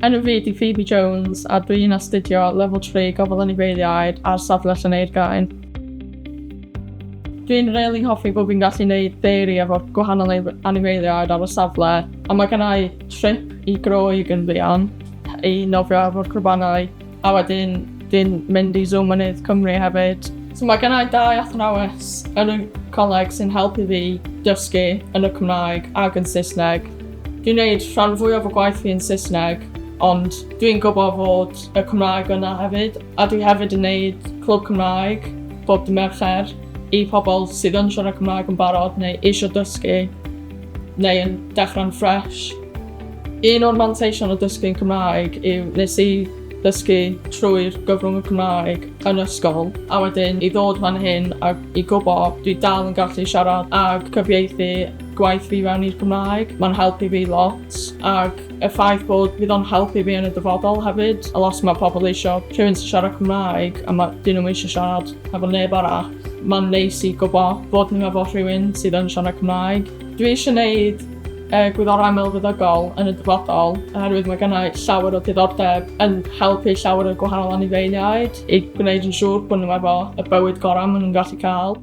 Enw fi 'di Phoebe Jones a dwi'n astudio Lefel 3 Gofal Anifeiliaid ar safle Llaneurgain. Dwi'n rili hoffi bod fi'n gallu neud theori efo gwahanol anifeiliaid ar y safle a mae gen i trip i Groeg yn fuan i nofio efo'r crwbanau a wedyn dwi'n mynd i Zoo Mynydd Cymru hefyd. So mae gen i dau athrawes yn y coleg sy'n helpu fi dysgu yn y Cymraeg ac yn Saesneg. Dwi'n neud rhan fwyaf o gwaith fi yn Saesneg, ond dwi'n gwybod fod y Cymraeg yna hefyd, a dwi hefyd yn neud clwb Cymraeg bob dy Mercher i pobl sydd yn siarad Cymraeg yn barod neu eisiau dysgu neu yn dechrau'n ffresh. Un o'r manteision o dysgu'n Cymraeg yw nes i ddysgu trwy'r gyfrwng y Cymraeg yn ysgol, a wedyn i ddod fan hyn a i gwybod dwi dal yn gallu siarad ag cyfieithu gwaith fi fewn i'r Gymraeg. Mae'n helpu fi lot ac y ffaith bod fydd o'n helpu fi yn y dyfodol hefyd. A lot mae pobl eisiau rhywun sy'n siarad Cymraeg a mae dyn nhw'n eisiau siarad efo neb arall. Mae'n neis i gwybod bod nhw efo rhywun sydd yn siarad Cymraeg. Dwi eisiau gwneud gwyddorau milfeddygol yn y dyfodol oherwydd mae gennau llawer o diddordeb yn helpu llawer o gwahanol anifeiliaid i gwneud yn siŵr bod nhw efo y bywyd gorau maen nhw'n gallu cael.